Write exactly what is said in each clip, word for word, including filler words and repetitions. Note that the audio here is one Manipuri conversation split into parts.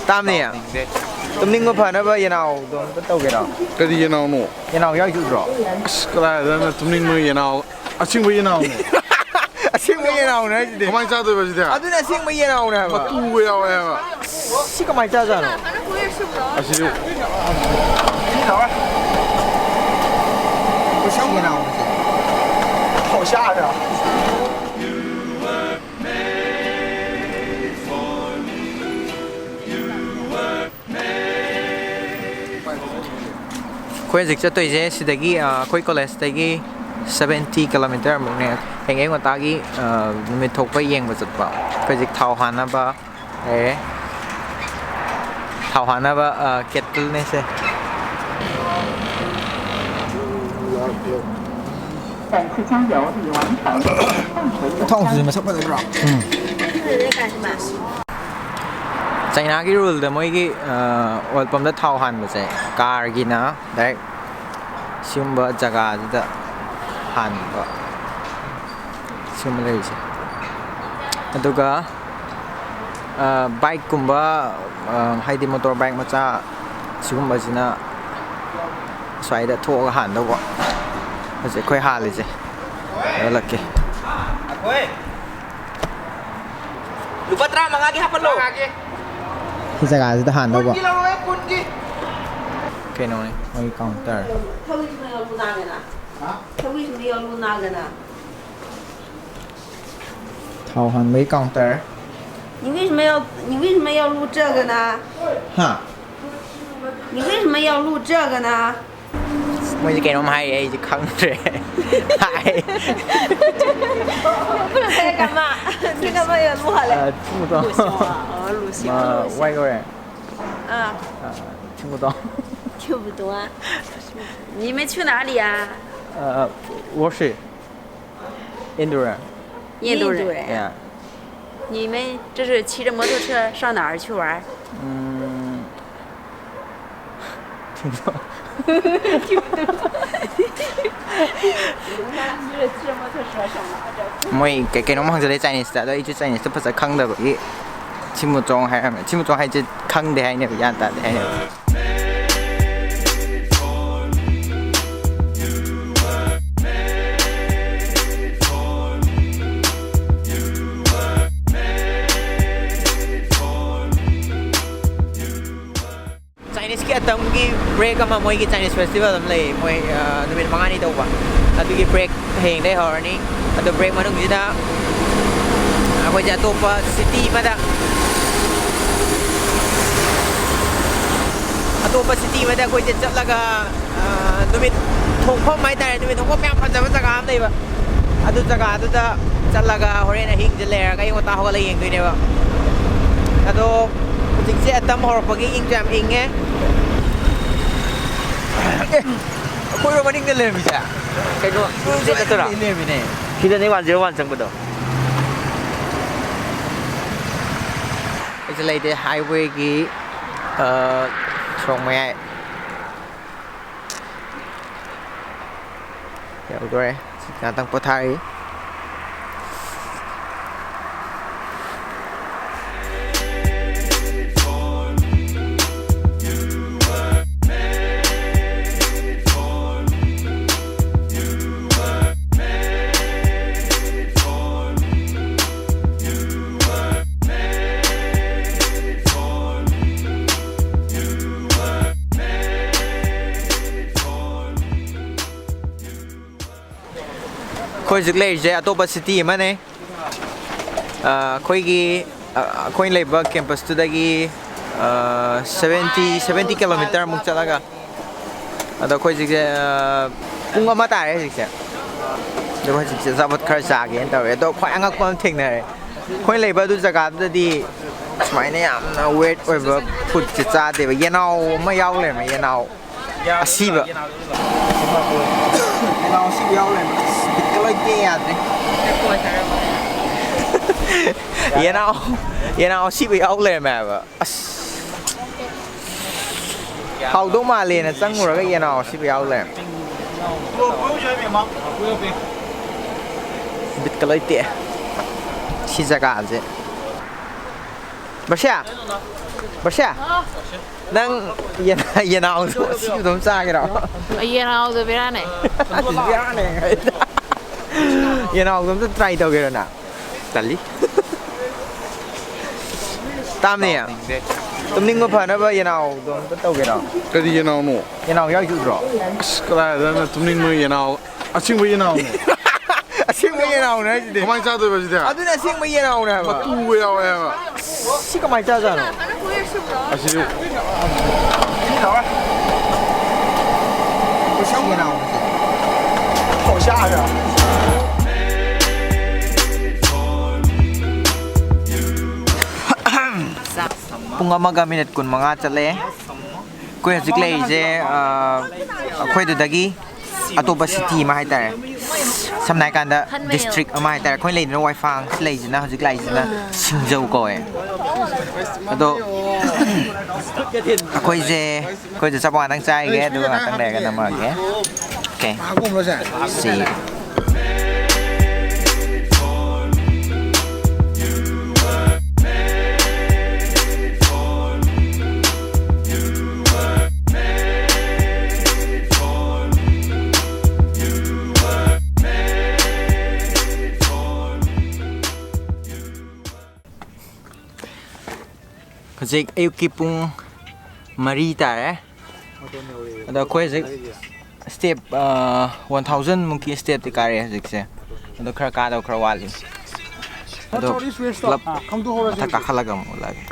ꯇꯥꯝꯅꯤ꯫ ꯇꯥꯝꯅꯤꯡꯗꯦ꯫ ꯇꯨꯝꯅꯤꯡꯕ ꯐꯅꯕ ꯌꯦꯅꯥꯎꯗꯣ ꯑꯝꯇ ꯇꯧꯒꯦꯔꯣ? ꯀꯔꯤ ꯌꯦꯅꯥꯎꯅꯣ? ꯌꯦꯅꯥꯎ ꯌꯥꯎꯔꯤꯁꯤ ꯎꯗ꯭ꯔꯣ? ꯑꯁ, ꯀꯗꯥꯏꯗꯅ ꯇꯨꯝꯅꯤꯡꯕ ꯌꯦꯅꯥꯎ? ꯑꯁꯦꯡꯕ ꯌꯦꯅꯥꯎꯅꯦ꯫ ꯑꯁꯦꯡꯕ ꯌꯦꯅꯥꯎꯅꯦ ꯍꯥꯏꯁꯤꯗꯤ꯫ ꯀꯃꯥꯏꯅ ꯆꯥꯗꯣꯏꯕ ꯁꯤꯗꯤ? ꯑꯗꯨꯅ ꯑꯁꯦꯡꯕ ꯌꯦꯅꯥꯎꯅꯦ ꯍꯥꯏꯕ꯫ ꯃꯇꯨꯒ ꯌꯥꯎꯋꯦ ꯍꯥꯏꯕ꯫ ꯁꯤ ꯀꯃꯥꯏꯅ ꯆꯥꯖꯥꯠꯅꯣ? ꯑꯁꯤꯁꯨ꯫ ꯁꯤ ꯌꯦꯅꯥꯎꯅꯦ ꯁꯦ꯫ ꯑꯩꯈꯣꯏ ꯍꯧꯖꯤꯛ ꯆꯠꯇꯣꯏꯁꯦ ꯁꯤꯗꯒꯤ, ꯑ, ꯑꯩꯈꯣꯏ ꯀꯣꯂꯦꯖꯇꯒꯤ seventy kilometre ꯃꯨꯛꯅꯦ꯫ ꯍꯌꯦꯡ ꯑꯌꯨꯛ ꯉꯟꯇꯥꯒꯤ, ꯑ, ꯅꯨꯃꯤꯠ ꯊꯣꯛꯄ ꯌꯦꯡꯕ ꯆꯠꯄ꯫ ꯑꯩꯈꯣꯏ ꯍꯧꯖꯤꯛ ꯊꯥꯎ ꯍꯥꯟꯅꯕ ꯂꯩꯔꯦ꯫ ꯊꯥꯎ ꯍꯥꯟꯅꯕ, ꯑ, ꯀꯦꯇꯜꯅꯦ ꯁꯦ꯫ ꯊꯣꯡꯁꯤꯁꯨ ꯃꯁꯛ ꯐꯖꯗ꯭ꯔꯣ? ꯎꯝ꯫ ꯆꯩꯅꯥꯒꯤ ꯔꯨꯜꯗ ꯃꯣꯏꯒꯤ, ꯑ, ꯑꯣꯏꯜ ꯄꯝꯗ ꯊꯥꯎ ꯍꯥꯟꯕꯁꯦ ꯀꯥꯔꯒꯤꯅ ꯗꯥꯏꯔꯦꯛ ꯁꯤꯒꯨꯝꯕ ꯖꯒꯥꯁꯤꯗ ꯍꯥꯟꯕ, ꯁꯤꯒꯨꯝꯕ ꯂꯩꯔꯤꯁꯦ꯫ ꯑꯗꯨꯒ, ꯑ, ꯕꯥꯏꯛꯀꯨꯝꯕ, ꯑ, ꯍꯥꯏꯗꯤ ꯃꯣꯇꯣꯔ ꯕꯥꯏꯛ ꯃꯆꯥ ꯁꯤꯒꯨꯝꯕꯁꯤꯅ ꯑꯁ꯭ꯋꯥꯏꯗ ꯊꯣꯛꯑꯒ ꯍꯥꯟꯗꯧꯕ꯫ ꯍꯧꯖꯤꯛ ꯑꯩꯈꯣꯏ ꯍꯥꯜꯂꯤꯁꯦ ꯌꯣꯜꯂꯛꯀꯦ꯫ ꯂꯨꯄꯥ ꯇꯔꯥꯃꯉꯥꯒꯤ ꯍꯥꯞꯄꯜꯂꯣ꯫ ꯁꯤ ꯖꯒꯥꯁꯤꯗ ꯍꯥꯟꯗꯧꯕ꯫ ꯀꯨꯟꯒꯤ ꯂꯧꯔꯣꯍꯦ, ꯀꯨꯟꯒꯤ꯫ ꯀꯩꯅꯣꯅꯦ, ꯃꯣꯏꯒꯤ counter꯫ ꯊꯧꯔꯤꯁꯤꯃ ꯌꯥꯎꯔꯨ ꯅꯥꯒꯅ꯫ ꯍꯥ? ꯊꯧꯔꯤꯁꯤꯃ ꯌꯥꯎꯔꯨ ꯅꯥꯒꯅ꯫ ꯊꯥꯎ ꯍꯥꯟꯕꯒꯤ counter꯫ ꯅꯤꯡꯒꯤꯁꯃ ꯌꯥꯎ-, ꯅꯤꯡꯒꯤꯁꯃ ꯌꯥꯎꯔꯨ ꯆꯒꯅ꯫ ꯍꯥ? ꯅꯤꯡꯒꯤꯁꯃ ꯌꯥꯎꯔꯨ ꯆꯒꯅ꯫ ꯃꯣꯏꯁꯦ ꯀꯩꯅꯣꯝ ꯍꯥꯏꯔꯤ, ꯑꯩꯁꯦ ꯈꯪꯗ꯭ꯔꯦ꯫ ꯍꯥꯏ꯫ 不能再干嘛？这个没有录好嘞。呃，听不懂。 ꯂꯨꯁꯤꯌꯣ꯫ ꯑ, ꯂꯨꯁꯤꯌꯣ꯫ 呃，外国人。 啊。 呃，听不懂。 听不懂啊。你们去哪里呀？ 呃，我是印度人。 印度人。 印度人。 Yeah。 你们这是骑着摩托车上哪儿去玩儿？ 嗯，听不懂。 听不懂。 ꯃꯣꯏ ꯀꯩ ꯀꯩꯅꯣꯝ ꯍꯪꯖꯜꯂꯦ Chineseꯇ, ꯑꯗꯣ ꯑꯩꯁꯨ Chineseꯇ ꯐꯖ ꯈꯪꯗꯕꯒꯤ ꯊꯤꯃꯨꯆꯣꯡ ꯍꯥꯏꯔꯝꯃꯦ꯫ ꯊꯤꯃꯨꯆꯣꯡ ꯍꯥꯏꯁꯦ ꯈꯪꯗꯦ ꯍꯥꯏꯅꯦꯕ, ꯒ꯭ꯌꯥꯟ ꯇꯥꯗꯦ ꯍꯥꯏꯅꯦꯕ꯫ ꯆꯥꯏꯅꯤꯁꯀꯤ ꯑꯇꯝꯒꯤ ꯕ꯭ꯔꯦꯛ ꯑꯃ, ꯃꯣꯏꯒꯤ ꯆꯥꯏꯅꯤꯁ ꯐꯦꯁꯇꯤꯚꯦꯜ ꯑꯃ ꯂꯩ, ꯃꯣꯏ, ꯑ, ꯅꯨꯃꯤꯠ ꯃꯉꯥꯅꯤ ꯇꯧꯕ꯫ ꯑꯗꯨꯒꯤ ꯕ꯭ꯔꯦꯛ ꯍꯌꯦꯡꯗꯩ ꯍꯧꯔꯅꯤ꯫ ꯑꯗꯣ ꯕ꯭ꯔꯦꯛ ꯃꯅꯨꯡꯁꯤꯗ ꯑꯩꯈꯣꯏꯁꯦ ꯑꯇꯣꯞꯄ ꯁꯤꯇꯤ ꯑꯃꯗ, ꯑꯇꯣꯞꯄ ꯁꯤꯇꯤ ꯑꯃꯗ ꯑꯩꯈꯣꯏꯁꯦ ꯆꯠꯂꯒ, ꯑ, ꯅꯨꯃꯤꯠ ꯊꯣꯛꯐꯝ ꯍꯥꯏꯇꯥꯔꯦ, ꯅꯨꯃꯤꯠ ꯊꯣꯛꯐꯝ ꯌꯥꯝ ꯐꯖꯕ ꯖꯒꯥ ꯑꯃ ꯂꯩꯕ꯫ ꯑꯗꯨ ꯖꯒꯥꯗꯨꯗ ꯆꯠꯂꯒ ꯍꯣꯔꯦꯟ ꯑꯍꯤꯡꯁꯦ ꯂꯩꯔꯒ ꯑꯌꯨꯛ ꯉꯟꯇꯥ ꯍꯧꯒꯠꯂꯒ ꯌꯦꯡꯗꯣꯏꯅꯦꯕ꯫ ꯑꯗꯣ ꯍꯧꯖꯤꯛꯁꯦ ꯑꯇꯝ ꯍꯧꯔꯛꯄꯒꯤ ꯏꯪꯁꯨ ꯌꯥꯝ ꯏꯪꯉꯦ꯫ ꯑꯦ, ꯑꯩꯈꯣꯏꯔꯣ ꯃꯅꯤꯡꯗ ꯂꯩꯔꯝꯃꯤꯁꯦ? ꯀꯩꯅꯣ, ꯁꯤꯗ ꯅꯠꯇ꯭ꯔꯣ? ꯂꯩꯔꯝꯃꯤꯅꯦ꯫ ꯁꯤꯗꯅꯦ ꯋꯥꯟ ꯖꯤꯔꯣ ꯋꯥꯟ ꯆꯪꯕꯗꯣ꯫ ꯑꯩꯁꯦ ꯂꯩꯇꯦ, ꯍꯥꯏꯋꯦꯒꯤ, ꯑ, ꯁꯣꯔꯣꯛ ꯃꯌꯥꯏ ꯌꯧꯗꯣꯔꯦ꯫ ꯉꯥꯛꯇꯪ ꯄꯣꯊꯥꯔꯤ꯫ ꯑꯩꯈꯣꯏ ꯍꯧꯖꯤꯛ ꯂꯩꯔꯤꯁꯦ ꯑꯇꯣꯞꯄ ꯁꯤꯇꯤ ꯑꯃꯅꯦ꯫ ꯑ, ꯑꯩꯈꯣꯏꯒꯤ, ꯑ, ꯑꯩꯈꯣꯏꯅ ꯂꯩꯕ ꯀꯦꯝꯄꯁꯇꯨꯗꯒꯤ, ꯑ, ꯁꯚꯦꯟꯇꯤ, ꯁꯚꯦꯟꯇꯤ ꯀꯤꯂꯣꯃꯤꯇꯔꯃꯨꯛ ꯆꯠꯂꯒ, ꯑꯗꯣ ꯑꯩꯈꯣꯏ ꯍꯧꯖꯤꯛꯁꯦ, ꯑ, ꯄꯨꯡ ꯑꯃ ꯇꯥꯔꯦ ꯍꯧꯖꯤꯛꯁꯦ꯫ ꯑꯗꯣ ꯍꯧꯖꯤꯛꯁꯦ ꯑꯆꯥꯄꯣꯠ ꯈꯔ ꯆꯥꯒꯦꯅ ꯇꯧꯔꯦ꯫ ꯑꯗꯣ ꯈ꯭ꯋꯥꯏ ꯑꯉꯛꯄ ꯑꯃ ꯊꯦꯡꯅꯔꯦ꯫ ꯑꯩꯈꯣꯏꯅ ꯂꯩꯕ ꯑꯗꯨ ꯖꯒꯥꯗꯨꯗꯗꯤ ꯁꯨꯃꯥꯏꯅ ꯌꯥꯝꯅ ꯋꯦꯠ ꯑꯣꯏꯕ ꯐꯨꯗꯁꯦ ꯆꯥꯗꯦꯕ꯫ ꯌꯦꯅꯥꯎ ꯑꯃ ꯌꯥꯎ ꯂꯩꯔꯝꯃꯦ, ꯌꯦꯅꯥꯎ꯫ ꯑꯁꯤꯕ꯫ ꯌꯦꯅꯥꯎ ꯑꯁꯤꯕ ꯌꯥꯎ ꯂꯩꯔꯝꯃꯦ꯫ ꯑꯁ, ꯕꯤꯠꯀ ꯂꯣꯏ ꯇꯦꯛꯑꯦ, ꯌꯥꯗ꯭ꯔꯦ꯫ ꯌꯦꯅꯥꯎ, ꯌꯦꯅꯥꯎ ꯑꯁꯤꯕ ꯌꯥꯎ ꯂꯩꯔꯝꯃꯦ ꯍꯥꯏꯕ꯫ ꯑꯁ꯫ ꯍꯥꯎꯗꯧ ꯃꯥꯜꯂꯦꯅ ꯆꯪꯉꯨꯔꯒ ꯌꯦꯅꯥꯎ ꯑꯁꯤꯕ ꯌꯥꯎ ꯂꯩꯔꯝꯃꯦ꯫ ꯕꯤꯠꯀ ꯂꯣꯏ ꯇꯦꯛꯑꯦ꯫ ꯁꯤ ꯖꯒꯥꯁꯦ꯫ ꯕꯔꯁꯤꯌꯥ꯫ ꯕꯔꯁꯦ, ꯅꯪ ꯌꯦꯟ- ꯌꯦꯅꯥꯎꯗꯣ ꯑꯁꯤꯕꯗꯣ ꯑꯗꯨꯝ ꯆꯥꯒꯦꯔꯣ? ꯌꯦꯅꯥꯎꯗꯣ ꯕꯦꯔꯥꯅꯦ꯫ ꯕꯦꯔꯥꯅꯦ꯫ ꯌꯦꯅꯥꯎꯗꯣ ꯑꯝꯇ ꯇ꯭ꯔꯥꯏ ꯇꯧꯒꯦꯔꯣ ꯅꯪ? ꯇꯜꯂꯤ꯫ ꯇꯥꯝꯅꯦ꯫ ꯇꯨꯝꯅꯤꯡꯕ ꯐꯅꯕ ꯌꯦꯅꯥꯎꯗꯣ ꯑꯝꯇ ꯇꯧꯒꯦꯔꯣ? ꯀꯔꯤ ꯌꯦꯅꯥꯎꯅꯣ? ꯌꯦꯅꯥꯎ ꯌꯥꯎꯏꯗꯨꯗ꯭ꯔꯣ? ꯑꯁ, ꯀꯗꯥꯏꯗꯅ ꯇꯨꯝꯅꯤꯡꯕ ꯌꯦꯅꯥꯎ? ꯑꯁꯦꯡꯕ ꯌꯦꯅꯥꯎꯅꯦ꯫ ꯑꯁꯦꯡꯕ ꯌꯦꯅꯥꯎꯅꯦ ꯍꯥꯏꯁꯤꯗꯤ꯫ ꯀꯃꯥꯏꯅ ꯆꯥꯗꯣꯏꯕ ꯁꯤꯗꯤ? ꯑꯗꯨꯅ ꯑꯁꯦꯡꯕ ꯌꯦꯅꯥꯎꯅꯦ ꯍꯥꯏꯕ꯫ ꯃꯇꯨꯒ ꯌꯥꯎꯋꯦ ꯍꯥꯏꯕ꯫ ꯁꯤ ꯀꯃꯥꯏꯅ ꯆꯥꯖꯥꯠꯅꯣ? ꯑꯁꯤꯁꯨ꯫ ꯁꯤ ꯌꯦꯅꯥꯎꯅꯦ ꯁꯤ꯫ ꯄꯨꯡ ꯑꯃꯒ ꯃꯤꯅꯤꯠ ꯀꯨꯟꯃꯉꯥ ꯆꯠꯂꯦ꯫ ꯑꯩꯈꯣꯏ ꯍꯧꯖꯤꯛ ꯂꯩꯔꯤꯁꯦ, ꯑ, ꯑꯩꯈꯣꯏꯗꯨꯗꯒꯤ ꯑꯇꯣꯞꯄ ꯁꯤꯇꯤ ꯑꯃ ꯍꯥꯏꯇꯥꯔꯦ, ꯁꯝꯅ ꯍꯥꯏꯀꯥꯟꯗ ꯗꯤꯁꯇ꯭ꯔꯤꯛ ꯑꯃ ꯍꯥꯏꯇꯥꯔꯦ꯫ ꯑꯩꯈꯣꯏ ꯂꯩꯔꯤꯅ ꯋꯥꯏꯐꯥꯡ, ꯁꯤ ꯂꯩꯔꯤꯁꯤꯅ, ꯍꯧꯖꯤꯛ ꯂꯥꯛꯏꯁꯤꯅ ꯁꯤꯡꯖꯧ ꯀꯧꯋꯦ꯫ ꯑꯗꯣ ꯑꯩꯈꯣꯏꯁꯦ, ꯑꯩꯈꯣꯏꯁꯦ ꯆꯄ ꯉꯥꯛꯇꯪ ꯆꯥꯏꯒꯦ, ꯑꯗꯨꯒ ꯉꯥꯛꯇꯪ ꯂꯩꯔꯒ ꯅꯝꯃꯛꯑꯒꯦ꯫ Okay. See you. ꯍꯧꯖꯤꯛ ꯑꯌꯨꯛꯀꯤ ꯄꯨꯡ ꯃꯔꯤ ꯇꯥꯔꯦ꯫ ꯑꯗꯣ ꯑꯩꯈꯣꯏ ꯍꯧꯖꯤꯛ ꯁ꯭ꯇꯦꯞ, ꯑ, ꯋꯥꯟ ꯊꯥꯎꯖꯟ ꯃꯨꯛꯀꯤ ꯁ꯭ꯇꯦꯞꯇꯤ ꯀꯥꯔꯦ ꯍꯧꯖꯤꯛꯁꯦ꯫ ꯑꯗꯣ ꯈꯔ ꯀꯥꯗꯧ ꯈꯔ ꯋꯥꯠꯂꯤ꯫ ꯑꯗꯣ ꯄꯨꯂꯞ ꯃꯊꯛ ꯀꯥꯈꯠꯂꯒ ꯑꯃꯨꯛ ꯎꯠꯂꯛꯑꯒꯦ꯫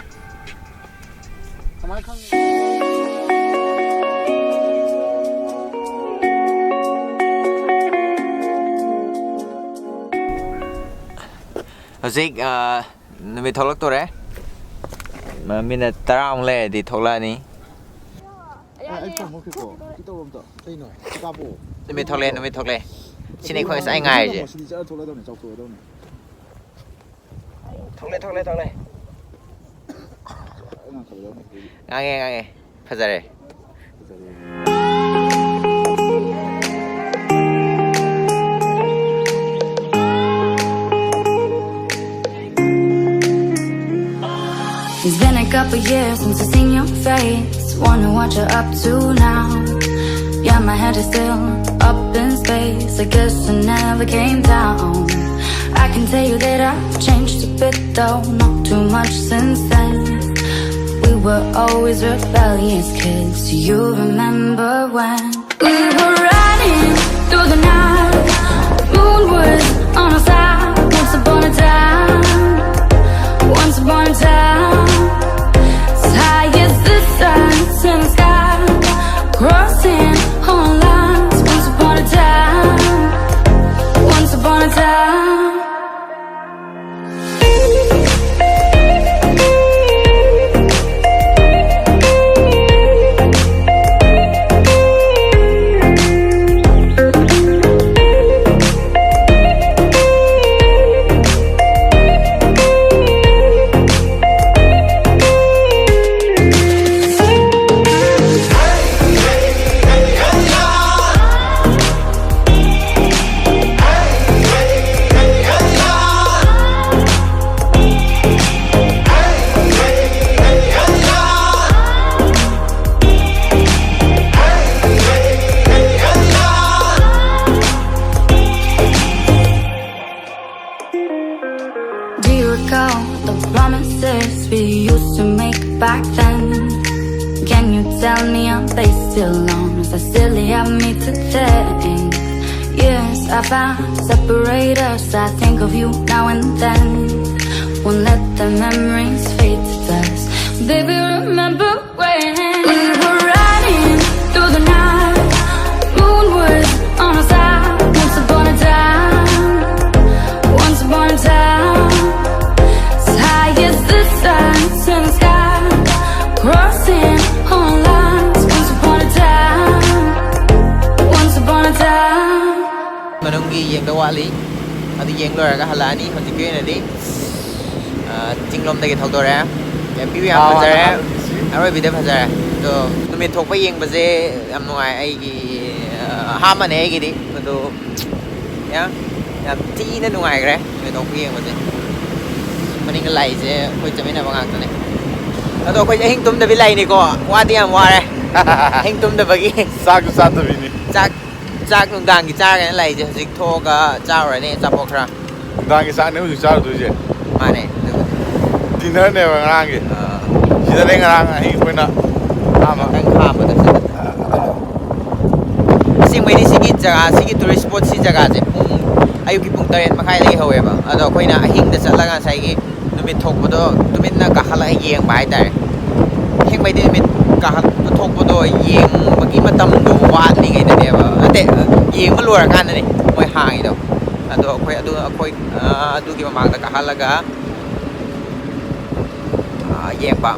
ꯍꯧꯖꯤꯛ, ꯑ, ꯅꯨꯃꯤꯠ ꯊꯣꯛꯂꯛꯇꯣꯔꯦ꯫ ꯃ-, ꯃꯤꯅꯠ ꯇꯔꯥꯃꯨꯛ ꯂꯩꯔꯗꯤ ꯊꯣꯛꯂꯛꯑꯅꯤ꯫ ꯑꯩ ꯐꯣꯟ ꯃꯨꯠꯈ꯭ꯔꯦꯀꯣ꯫ ꯀꯩꯅꯣ? ꯁꯤ ꯀꯥꯞꯄꯣ꯫ ꯅꯨꯃꯤꯠ ꯊꯣꯛꯂꯛꯑꯦ, ꯅꯨꯃꯤꯠ ꯊꯣꯛꯂꯛꯑꯦ꯫ ꯁꯤꯅꯤ ꯑꯩꯈꯣꯏ ꯉꯁꯥꯏ ꯉꯥꯏꯔꯤꯁꯦ꯫ ꯁꯤꯗꯤ ꯆꯠꯂ ꯊꯣꯛꯂꯛꯑꯗꯧꯅꯤ, ꯆꯥꯎꯊꯣꯛꯑꯗꯧꯅꯤ꯫ ꯊꯣꯛꯂꯛꯑꯦ, ꯊꯣꯛꯂꯛꯑꯦ, ꯊꯣꯛꯂꯛꯑꯦ꯫ ꯉꯥꯡꯉꯦ, ꯉꯥꯡꯉꯦ꯫ ꯐꯖꯔꯦ꯫ It's been a Couple years since I seen your face. Wonder what you're up to now. Yeah, my head is still up in space. I guess I never came down. I can tell you that I've changed a bit though, not too much since then. We were always rebellious kids. Do you remember when? We were riding through the night, moonwards on our side. Once upon a time, once upon a time, as high as the sun, in the sky, crossing all lines. Once upon a time, once upon a time. Do you recall the promises we used to make back then? Can you tell me, are they still on? Is that silly of me to think? Years I found separate us. I think of you now and then. Won't let the memories fade to dust. Baby, remember when we were riding through the night, moonwards on our side. Once upon a time, once upon a time, as high as the sun, in the sky, crossing all lines. Once upon a time, once upon a time. ꯃꯅꯨꯡꯒꯤ ꯌꯦꯡꯗꯧ ꯋꯥꯠꯂꯤ꯫ ꯑꯗꯨ ꯌꯦꯡ ꯂꯣꯏꯔꯒ ꯍꯜꯂꯛꯑꯅꯤ꯫ ꯍꯧꯖꯤꯛꯀꯤ ꯑꯣꯏꯅꯗꯤ, ꯑ, ꯆꯤꯡꯂꯣꯝꯗꯒꯤ ꯊꯧꯗꯣꯔꯛꯑꯦ꯫ View ꯌꯥꯝ ꯐꯖꯔꯦ꯫ ꯑꯔꯣꯏꯕꯤꯗ ꯐꯖꯔꯦ꯫ ꯑꯗꯣ ꯅꯨꯃꯤꯠ ꯊꯣꯛꯄ ꯌꯦꯡꯕꯁꯦ ꯌꯥꯝ ꯅꯨꯡꯉꯥꯏ꯫ ꯑꯩꯒꯤ, ꯑ, ꯑꯍꯥꯟꯕꯅꯦ ꯑꯩꯒꯤꯗꯤ꯫ ꯑꯗꯣ ꯌꯥꯝ, ꯌꯥꯝ ꯊꯤꯅ ꯅꯨꯡꯉꯥꯏꯈ꯭ꯔꯦ ꯅꯨꯃꯤꯠ ꯊꯣꯛꯄ ꯌꯦꯡꯕꯁꯦ꯫ ꯃꯅꯤꯡꯗ ꯂꯥꯛꯏꯁꯦ ꯑꯩꯈꯣꯏ ꯆꯠꯃꯤꯟꯅꯕ ꯉꯥꯛꯇꯅꯦ꯫ ꯑꯗꯣ ꯑꯩꯈꯣꯏꯁꯦ ꯑꯍꯤꯡ ꯇꯨꯝꯗꯕꯤ ꯂꯩꯅꯤꯀꯣ꯫ ꯋꯥꯗꯤ ꯌꯥꯝ ꯋꯥꯔꯦ꯫ ꯑꯍꯤꯡ ꯇꯨꯝꯗꯕꯒꯤ꯫ ꯆꯥꯛꯁꯨ ꯆꯥꯗꯕꯤꯅꯤ꯫ ꯆꯥꯛ ꯆꯥꯛ ꯅꯨꯡꯗꯥꯡꯒꯤ ꯆꯥꯔꯒꯅ ꯂꯩꯁꯦ꯫ ꯍꯧꯖꯤꯛ ꯊꯣꯛꯑꯒ ꯆꯥꯔꯨꯔꯅꯤ ꯑꯆꯥꯄꯣꯠ ꯈꯔ꯫ ꯅꯨꯡꯗꯥꯡꯒꯤ ꯆꯥꯛꯅꯦ ꯍꯧꯖꯤꯛ ꯆꯥꯔꯨꯗꯣꯏꯁꯦ꯫ ꯃꯥꯅꯦ, ꯑꯗꯨꯕꯨꯗꯤ꯫ ꯗꯤꯅꯔꯅꯦꯕ ꯉꯔꯥꯡꯒꯤ꯫ ꯑꯥ, ꯁꯤꯗꯅꯦ ꯉꯔꯥꯡ ꯑꯍꯤꯡ ꯑꯩꯈꯣꯏꯅ ꯑꯍꯥꯟꯕ꯫ ꯈꯤꯇꯪ ꯈꯥꯝꯕꯗ ꯁꯤꯗ꯫ ꯑꯁꯦꯡꯕꯩꯗꯤ ꯁꯤꯒꯤ ꯖꯒꯥ, ꯁꯤꯒꯤ ꯇꯨꯔꯤꯁ ꯁ꯭ꯄꯣꯠ, ꯁꯤ ꯖꯒꯥꯁꯦ ꯄꯨꯡ, ꯑꯌꯨꯛꯀꯤ ꯄꯨꯡ ꯇꯔꯦꯠ ꯃꯈꯥꯏꯗꯒꯤ ꯍꯧꯋꯦꯕ꯫ ꯑꯗꯣ ꯑꯩꯈꯣꯏꯅ ꯑꯍꯤꯡꯗ ꯆꯠꯂꯒ ꯉꯁꯥꯏꯒꯤ ꯅꯨꯃꯤꯠ ꯊꯣꯛꯄꯗꯣ ꯇꯨꯃꯤꯟꯅ ꯀꯥꯈꯠꯂꯒ ꯌꯦꯡꯕ ꯍꯥꯏꯇꯥꯔꯦ꯫ ꯑꯁꯦꯡꯕꯩꯗꯤ ꯅꯨꯃꯤꯠ ꯀꯥꯈꯠ-, ꯊꯣꯛꯄꯗꯣ ꯌꯦꯡꯕꯒꯤ ꯃꯇꯝꯗꯣ ꯋꯥꯠꯂꯤꯉꯩꯗꯅꯦꯕ, ꯅꯠꯇꯦ, ꯌꯦꯡꯕ ꯂꯣꯏꯔꯀꯥꯟꯗꯅꯦ ꯃꯣꯏ ꯍꯥꯡꯉꯤꯗꯣ꯫ ꯑꯗꯣ ꯑꯩꯈꯣꯏ ꯑꯗꯨ, ꯑꯩꯈꯣꯏ, ꯑ, ꯑꯗꯨꯒꯤ ꯃꯃꯥꯡꯗ ꯀꯥꯈꯠꯂꯒ, ꯑ, ꯌꯦꯡꯕ꯫